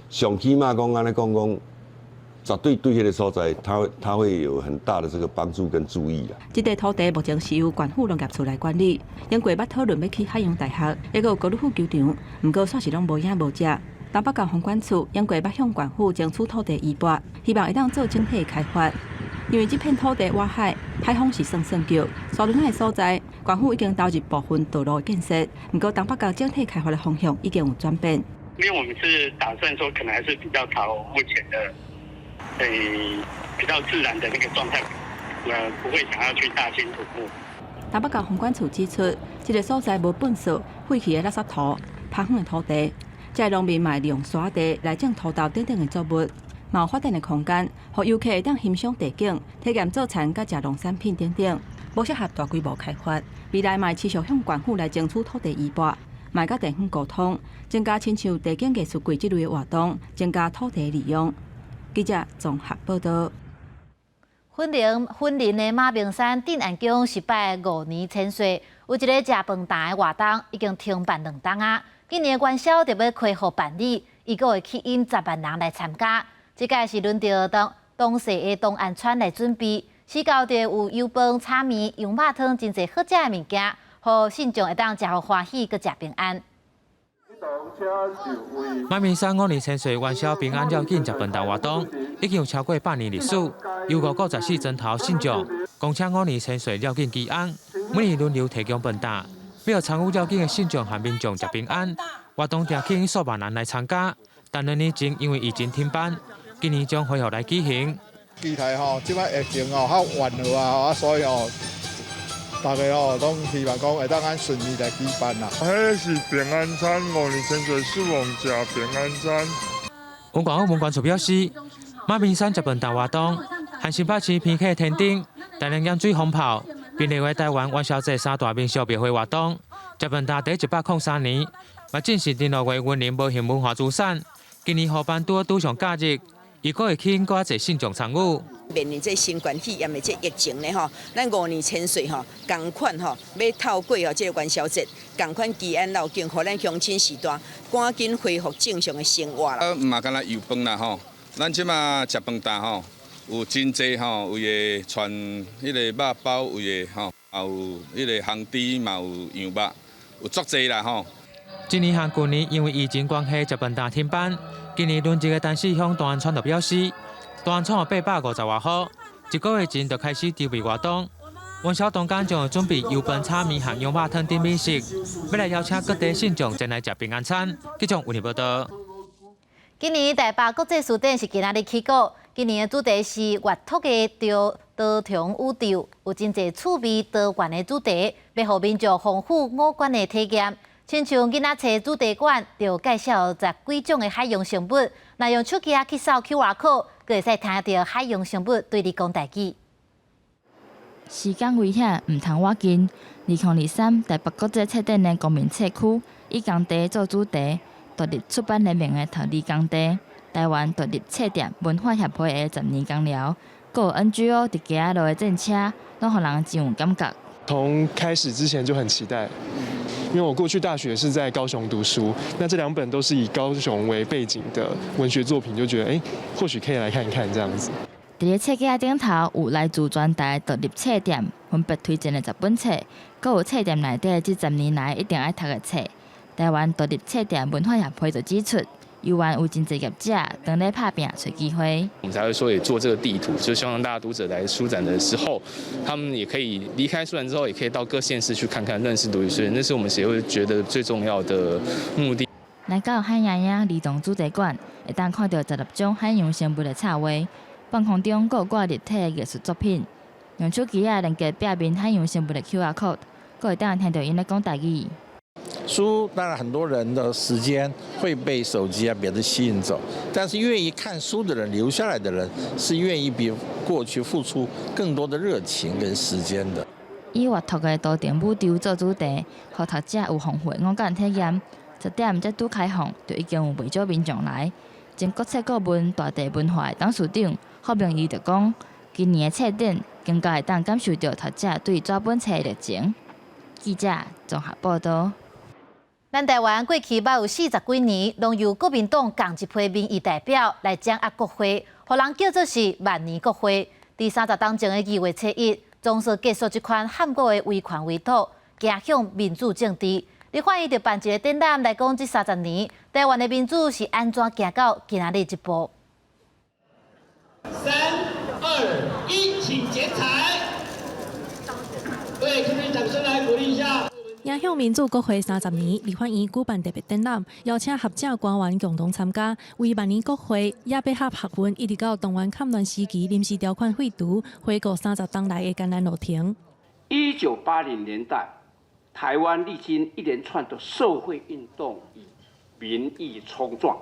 上起碼講按呢講講，絕對對彼个所在，它會有很大的這個幫助跟注意啦。這塊土地目前是由縣府農業處來管理，經過捌討論欲起海洋大學，抑閣有高爾夫球場，毋過煞是攏無影無跡。東北角風管處經過捌向縣府爭取土地移撥，希望會當做整體開發。因為這片土地倚海，海風是算算叫，沙崙仔的所在，縣府已經投入部分道路建設，毋過東北角整體開發的方向已經有轉變。因為我們是打算說，可能還是比較朝目前的，比較自然的那個狀態，不會想要去大興土木。東北角風管處指出，這个所在無糞埽、廢棄的垃圾塗、拋荒的土地，這農民嘛會利用沙地來種土豆等等的作物。嘛有發展的空間，予遊客會當欣賞地景、體驗做田佮食農產品等等，無適合大規模開發。未來嘛會持續向縣府來爭取土地移撥，嘛會佮地方溝通，增加親像地景藝術季這類的活動，增加土地利用。記者綜合報道。雲林雲林的馬鳴山鎮安宮是拜五年千歲，有一个食飯擔的活動已經停辦2冬啊。今年元宵就欲恢復辦理，預估會吸引10萬人來參加。這屆是輪著東東勢的東安村來準備，死到就有油飯、炒麵、羊肉湯，真濟好食的物件，予信眾會當食予歡喜，閣食平安。馬鳴山五年千歲元宵平安繞境食飯擔活動，已經有超過100年歷史，由594莊頭信眾，恭請五年千歲繞境祈安，每年輪流提供飯擔，欲參與繞境的信眾和民眾食平安。活動定吸引數萬人來參加，但2年前因為疫情停辦。今年將恢復來舉行。期待吼，這擺疫情吼較緩和啊，所以吼，大家吼攏希望講會當按順利來舉辦啦。彼是平安餐，五年千歲希望食平安餐。文管府文管處表示，馬鳴山食飯擔活動，和新北市偏溪天燈、台南鹽水蜂炮，並列為台灣元宵節三大民俗廟會活動。食飯擔佇103年，嘛正式登錄為雲林無形文化資產。今年復辦拄好拄上假日。預估會吸引閣較濟信眾參與。面臨這新冠肺炎的這疫情呢吼，咱五年千歲吼，仝款吼，欲透過吼這个元宵節，仝款祈安繞境，予咱鄉親序大趕緊恢復正常的生活啦。啊，毋嘛干焦油飯啦吼，咱這馬食飯擔吼，有真濟吼，為的傳彼个肉包，為的吼，也有彼个烘豬，嘛有羊肉，有足濟啦吼。這年和舊年因為疫情關係，食飯擔停辦。今年輪值的單四鄉大安村就表示，大安村有850外戶，一個月前就開始籌備活動。元宵當天將會準備油飯、炒麵和羊肉湯等美食，欲來邀請各地信眾前來食平安餐。記者溫報道。今年台北國際書展是今仔日起鼓，今年的主題是閱讀的多重宇宙，有真濟趣味多元的主題，欲予民眾豐富五官的體驗。親像囡仔冊主題館，就介紹十幾種的海洋生物，若用手機仔去掃 QR code，閣會使聽著海洋生物對你講台語。時間危險，毋通倚近。2023台北國際冊展的公民冊區，以工地做主題，獨立出版聯盟的頭二工地，台灣獨立冊店文化協會的10年工寮，閣有 NGO 佇街仔路的戰車，攏予人真有感覺。從開始之前就很期待，因為我過去大學是在高雄讀書，那這兩本都是以高雄為背景的文學作品，就覺得或許可以來看一看這樣子。佇咧冊架頂頭有來自全台獨立冊店分別推薦的10本冊，閣有冊店內底這10年來一定愛讀的冊。台灣獨立冊店文化協會就指出，猶原有真濟業者當咧拍拚揣機會。我們才會說也做這個地圖，就希望大家讀者來書展的時候，他們也可以離開書展之後，也可以到各縣市去看看，認識獨立書店，那是我們協會覺得最重要的目的。來到海洋仔兒童主題館，會當看著16種海洋生物的插畫，半空中閣有掛立體的藝術作品。用手機仔連結壁面海洋生物的 QR code，閣會當聽著𪜶咧講台語。書當然很多人的時間會被手機啊別的吸引走，但是願意看書的人留下來的人是願意比過去付出更多的熱情跟時間的。以閱讀的多重宇宙做主題，予讀者有豐富的五感體驗。10點才拄開放，就已經有袂少民眾來。前國策顧問大地文化的董事長霍明義就講，今年的冊展更加會當感受著讀者對紙本冊的熱情。記者綜合報道。咱台灣過去捌有40幾年，攏由國民黨仝一批民意代表來掌握國會，予人叫做是萬年國會。佇30冬前的2月初1，總算結束這款撼國的威權圍堵，走向民主政治。立法院就辦一個展覽來講，這三十年台灣的民主是按怎行到今仔日這步。三二一，請剪彩。對，這邊掌聲來鼓勵一下。迎向民主國會30年，立法院舉辦特別展覽，邀請學者官員共同參加，為萬年國會也配合學運，一直到動員戡亂時期臨時條款廢除，回顧30冬來的艱難路程。 1980年代，台灣歷經一連串的社會運動與民意衝撞，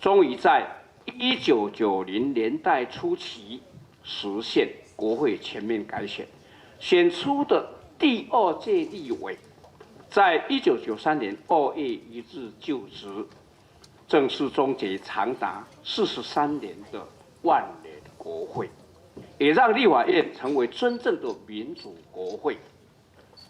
終於在1990年代初期實現國會全面改選，選出的第二屆立委。在1993年2月1日就職，正式終結長達43年的萬年國會，也讓立法院成為真正的民主國會，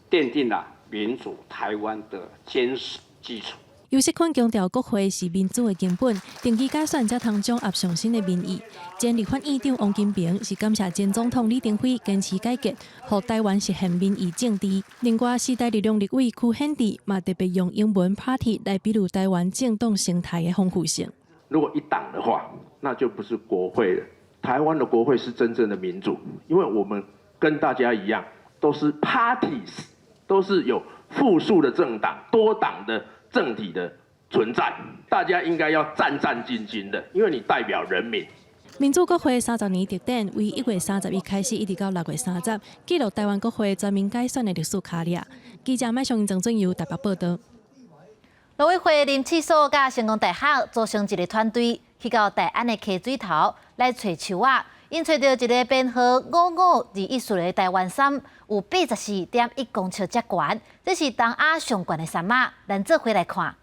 奠定了民主台灣的堅實基礎。游錫堃強調，國會是民主的根本，定期改選才通掌握上新的民意。前立法院長王金平是感謝前總統李登輝堅持改革，予台灣實現民意政治。另外，時代力量立委柯顯智嘛特別用英文 party 來比喻台灣政黨生態的豐富性。如果一黨的話，那就不是國會了。台灣的國會是真正的民主，因為我們跟大家一樣，都是 parties，都是有複數的政黨、多黨的政體的存在，大家應該要戰戰兢兢的，因為你代表人民。民主國會三十年特展，為1月31開始，一直到6月30，記錄台灣國會全面改選的歷史卡列。記者麥尚英、曾俊佑台北報道。陸委會林刺所佮成功大學組成一個團隊，去到大安的溪水頭來揣樹仔，𪜶揣著一個編號55214的台灣杉，有84.1公尺遮懸，這是東亞上懸的杉仔，咱做伙來看。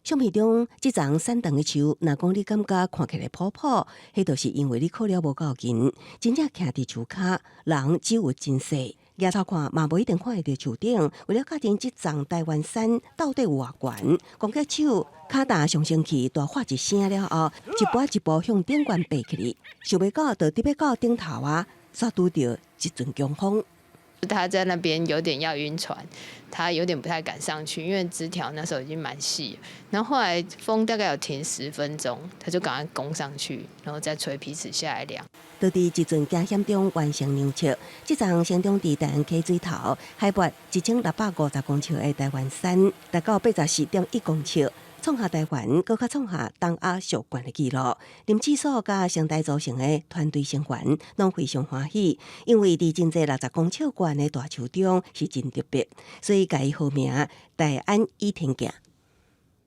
相片中，這叢瘦長的樹，若講你感覺看起來普普，彼就是因為你靠了無夠近，真正徛佇樹跤，人只有真細。抬頭看嘛，無一定看會著樹頂。為了確認這叢台灣杉到底有偌懸，攻擊手跤踏上升器大喊一聲了後，一步一步向頂懸爬起去，想袂到就佇欲到頂頭仔，煞拄著一陣強風。他在那邊有點要暈船，他有點不太敢上去，因為枝條那時候已經蠻細。然後後來風大概有停10分鐘，他就趕快攻上去，然後再垂皮尺下來量。就佇這陣驚險中完成量測，這叢生長佇大安溪水頭，海拔1650公尺的台灣杉，達到84.1公尺，創下台灣閣較創下東亞上懸的紀錄。林試所佮生態組成的團隊成員攏非常歡喜，因為佇真濟60公尺懸的大樹中是真特別，所以共伊號名大安倚天鏡。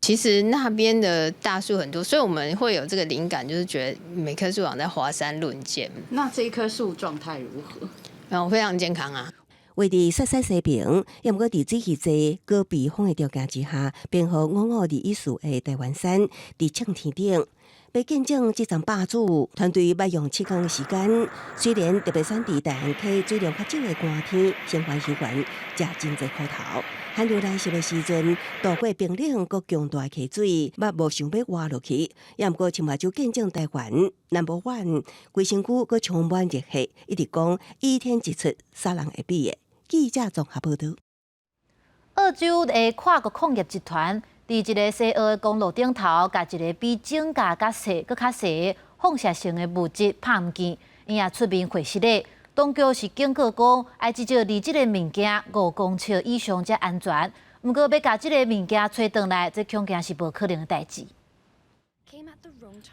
其實那邊的大樹很多，所以我們會有這個靈感，就是覺得每棵樹好像在華山論劍。那這一棵樹狀態如何？嗯，非常健康啊。位佇雪山西平，猶毋過佇水汽濟、高避風的條件之下，編號5521四的台灣杉佇擎天頂。欲見證這叢霸主團隊欲用7天時間，雖然特別選佇大安溪水量較少的寒天，生還人員食真濟苦頭。寒流來襲的時陣，渡過冰冷閣強大的溪水，嘛無想欲活落去。猶毋過，親目睭見證台灣 number one，規身軀閣充滿熱血，一直講倚天一出，啥人會比的？記者綜合報導。澳洲的跨國礦業集團佇一个西澳的公路頂頭，共一个比井蓋較細、閣較細放射性的物質拍毋見，伊也出面解釋咧。當局是警告講，愛至少離這个物件5公尺以上才安全。毋過，欲共這个物件揣轉來，這恐驚是無可能的代誌。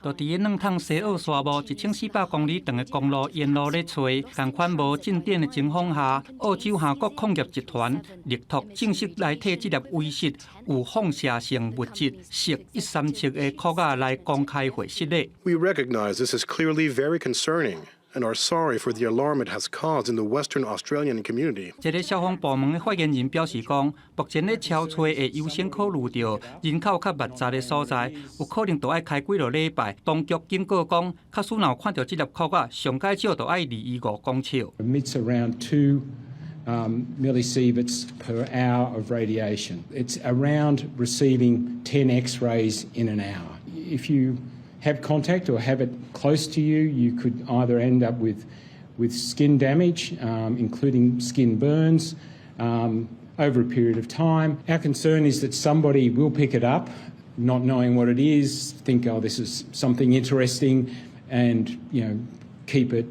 就佇咧軟桶西澳沙漠1400公里長的公路沿路咧揣，仝款無進展的情況下，澳洲哈國礦業集團力拓正式來替這粒微細有放射性物質銫137的箍仔來公開解釋咧。 We recognize this is clearly very concerning and are sorry for the alarm it has caused in the Western Australian community. 這个消防部門的發言人表示講，目前咧搜揣會優先考慮著人口較密集的所在，有可能著愛開幾落禮拜。當局警告講，假使若有看著這粒箍仔，上蓋少著愛離伊5公尺。 Emits around 2 millisieverts per hour of radiation. It's around receiving 10 X-rays in an hour. If you have contact or have it close to you, you could either end up with skin damage, including skin burns, over a period of time. Our concern is that somebody will pick it up, not knowing what it is, think, "Oh, this is something interesting," and keep it,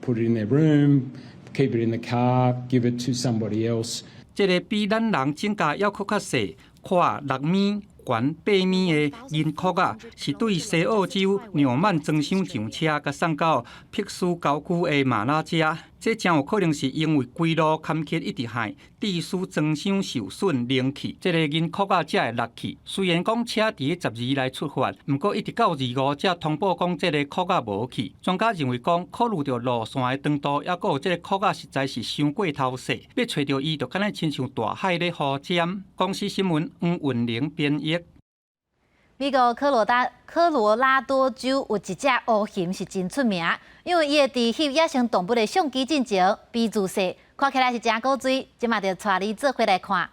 put it in their room, keep it in the car, give it to somebody else. 這个比咱人指甲猶閣較細，寬6米，懸8米的銀箍仔，是對西澳州紐曼裝箱上車，共送到珀斯郊區的馬拉加。這誠有可能是因為規路坎坷一直害，致使裝箱受損冷去，這个銀箍仔才會落去。雖然講車佇12來出發，毋過一直到25才通報講這个箍仔無去。專家認為講，考慮著路線的長度，抑閣有這个箍仔實在是傷過頭細，欲揣著伊，就敢若親像大海咧呼針。公視新聞黃雲玲編譯。美國科羅拉多州有一隻烏熊是真出名，因為伊會佇翕野生動物的相機進前比姿勢，看起來是誠古錐。這馬就帶你做伙來看。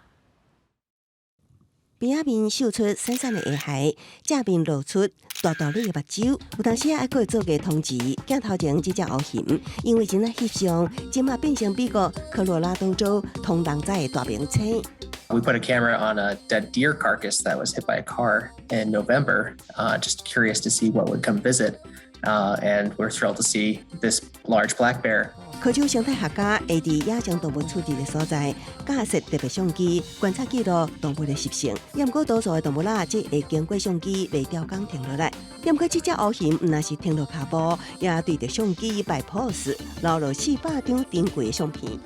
邊仔面秀出閃閃的下頦，正面露出大大粒的目睭，有當時還閣會做個通知。鏡頭前這隻烏熊，因為真愛翕相，這馬變成美國科羅拉多州通人知的大明星。 We put a camera on a dead deer carcass that was hit by a car in November, just curious to see what would come visit. And we're thrilled to see this large black bear. 科州生態學家會佇野生動物處置的所在，架設特別相機觀察記錄動物的習性。毋過多數的動物仔，只會經過相機袂刁工停落來。毋過這隻烏熊毋但是停落跤步，也對著相機擺 pose，留落400張珍貴的相片。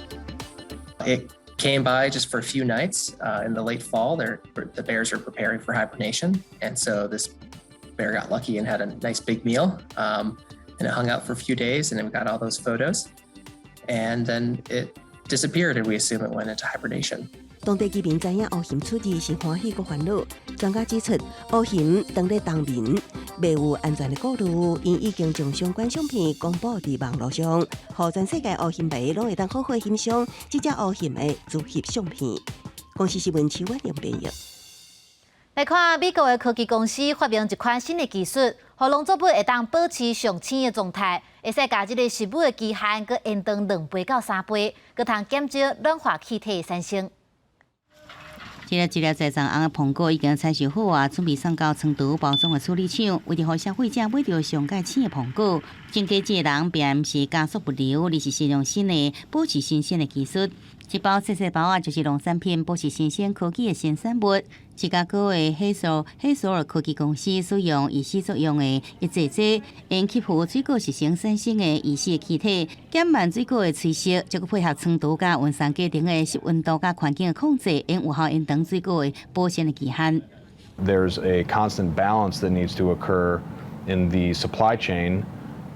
It came by just for a few nights in the late fall. The bears are preparing for hibernation, and so this bear got lucky and had a nice big meal. And it hung out for a few days, and then we got all those photos. And then it disappeared, and we assume it went into hibernation. 當地居民知影烏熊出現是歡喜閣煩惱。專家指出，烏熊當咧冬眠，袂有安全的顧慮，𪜶已經將相關相片公布佇網路上，予全世界烏熊迷攏會當好好欣賞這隻烏熊的自翕相片。公視新聞徐婉玲編譯。來看美國的科技公司發明一款新的技術，予農作物會當保持上青的狀態，會使共這个食物的期限閣延長2倍到3倍，閣通減少暖化氣體的產生。這个這粒栽種紅的蘋果已經採收好啊，準備送到倉儲包裝的處理廠，為著予消費者買著上蓋青的蘋果。種果子的人並毋是加速物流，而是使用新的保持新鮮的技術。這包細細包仔，就是農產品保持新鮮科技的新產物。芝加哥的黑索黑索爾科技公司使用乙烯作用的抑制劑，用吸附水果時先產生的乙烯氣體，減慢水果的脆蝕，再閣配合倉儲佮運送過程的濕溫度佮環境的控制，會有效延長水果的保鮮的期限。 There's a constant balance that needs to occur in the supply chain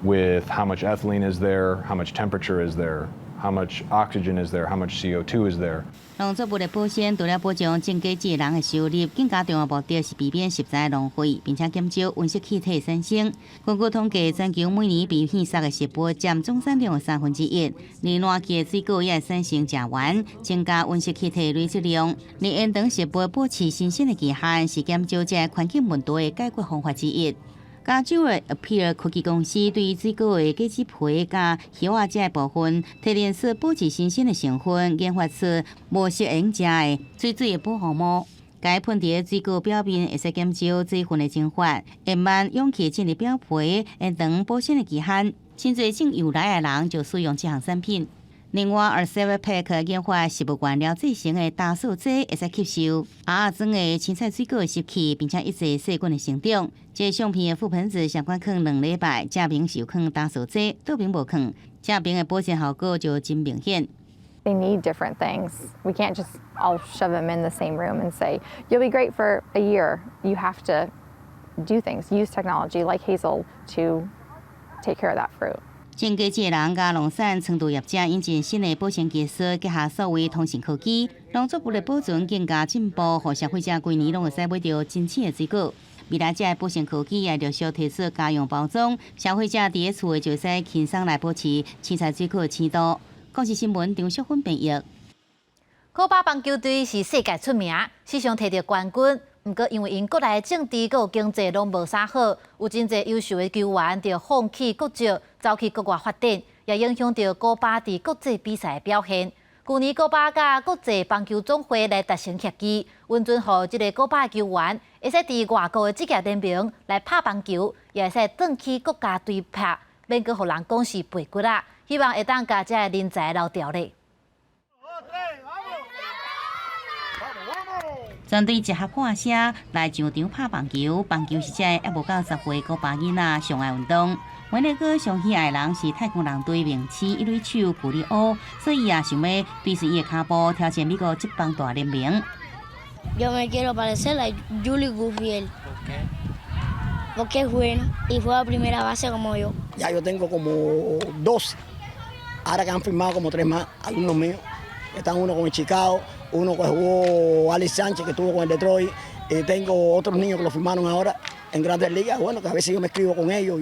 with how much ethylene is there, how much temperature is there, how much oxygen is there, how much CO2 is there. 農作物的保鮮，除了保障種果子的人的收入，更加重要目的是避免食材浪費，並且減少溫室氣體產生。根據統計，全球每年被棄殺的食物佔總產量的1/3，而爛去的水果也會產生甲烷，增加溫室氣體累積量。而延長食物保持新鮮的期限，是減少這个環境問題的解決方法之一。加州的 Appear 科技公司對水果的果子皮佮葉仔這个部分提煉出保持新鮮的成分，研發出無適應食的水水的保護膜。該噴佇水果表面，會使減少水分的蒸發，延慢氧氣進入表皮，延長保鮮的期限。真濟種油梨的人就使用這項產品。另外，Arceva Pack 研發食物原料製成的打掃劑，會使吸收盒仔裝的青菜水果的濕氣，並且抑制細菌的成長。這相片的覆盆子上懸囥2禮拜，正面是有囥打掃劑，倒邊無囥，正邊的保鮮效果就真明顯。 They need different things. We can't just all shove them in the same room and say, "You'll be great for a year." You have to do things, use technology like Hazel to take care of that fruit. 種果子的人佮農產倉儲業者引進新的保鮮技術，結合數位通訊科技，農作物的保存更加進步，予消費者規年攏會使買著真鮮的水果。未來這个保鮮科技也陸續推出家用包裝，消費者佇咧厝內就會使輕鬆來保持青菜水果的鮮度。公視新聞張淑芬編譯。古巴棒球隊是世界出名，時常提著冠軍。毋過因為𪜶國內政治佮經濟攏無啥好，有真濟優秀的球員著放棄國籍，走去國外發展，也影響著古巴佇國際比賽的表現。舊年古巴佮國際棒球總會來達成協議，允准予這个古巴的球員會使佇外國的職業聯盟來拍棒球，也會使轉去國家隊拍，免閣予人講是背骨仔。希望會當共這个人才留著咧。全隊集合喊聲來上場拍棒球，棒球是這个猶無到10歲古巴囡仔上愛運動。每一個上喜愛的人是太空人隊明星一壘手庫里歐，所以伊也想欲追隨伊的跤步，挑戰美國職棒大聯盟。 Yo me quiero parecer a Yuli Gurriel. Porque es bueno y juega primera base como yo. Ya yo tengo como 12, ahora que han firmado como tres más alumnos míos. Están uno con el Chicago, uno que jugó Alex Sánchez, que estuvo con el Detroit. Y tengo otros niños que lo firmaron ahora en Grandes Ligas. Bueno, que a veces yo me escribo con ellos.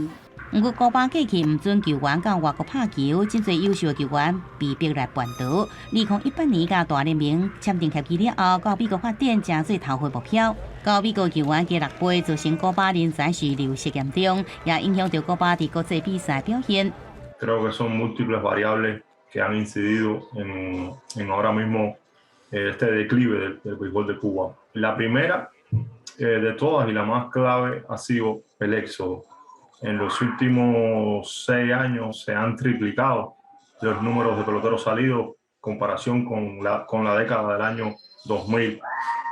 毋過古巴過去毋准球員到外國拍球，真濟優秀的球員被逼來叛逃。2018年佮大聯盟簽訂協議了後，到美國發展，成做頭號目標。到美國球員加6倍，造成古巴人才是流失嚴重，也影響著古巴佇國際比賽表現。 Creo que son múltiples variables que han incidido en ahora mismo este declive del béisbol de Cuba. La primera de todas y la más clave ha sido el éxodo. En los últimos 6 años se han triplicado los números de peloteros salidos en comparación con la década del año 2000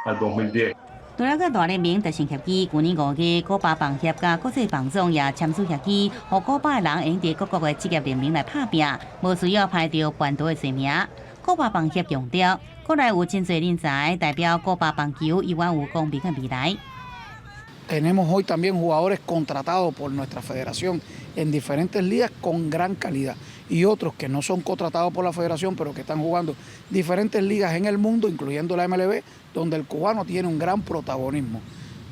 al 2010. 除了佮大聯盟達成協議，舊年5月，古巴棒協佮國際棒總也簽署協議，予古巴的人會佇各國的職業聯盟來拍拚，無需要排著叛逃的罪名。古巴棒協強調，國內有真濟人才，代表古巴棒球猶原有光明的未來。 Tenemos hoy también jugadores contratados por nuestra federación en diferentes ligas con gran calidad y otros que no son contratados por la federación pero que están jugando diferentes ligas en el mundo, incluyendo la MLB, donde el cubano tiene un gran protagonismo.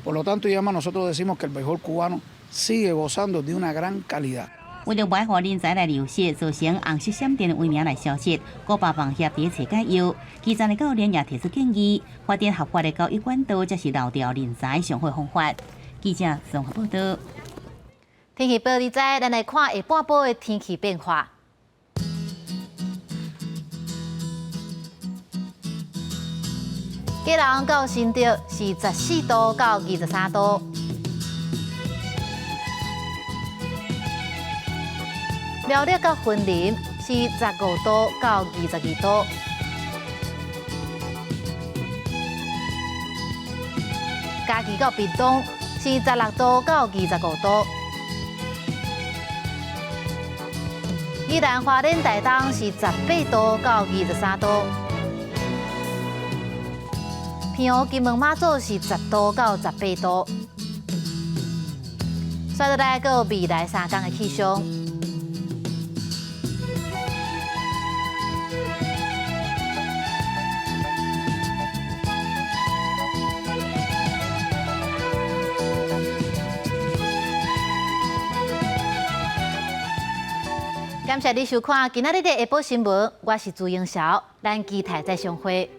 Por lo tanto, y además nosotros decimos que el béisbol cubano sigue gozando de una gran calidad. 為著袂予人才來流失，造成紅色閃電的威名來消失，古巴房協佇咧揣解藥。基層的教練也提出建議，發展合法的交易管道，才是留著人才上好的方法。記者綜合報導。天氣報你知，咱來看下半晡的天氣變化。基隆到新竹是14度到23度，苗栗到雲林是15度到22度，嘉義到屏東是16度到25度，宜蘭花蓮台東是18度到23度。澎湖金門馬祖是10度到18度，刷落來閣有未來3工的氣象。感謝你收看今仔日的下晡新聞，我是朱英曉，咱期待再相會。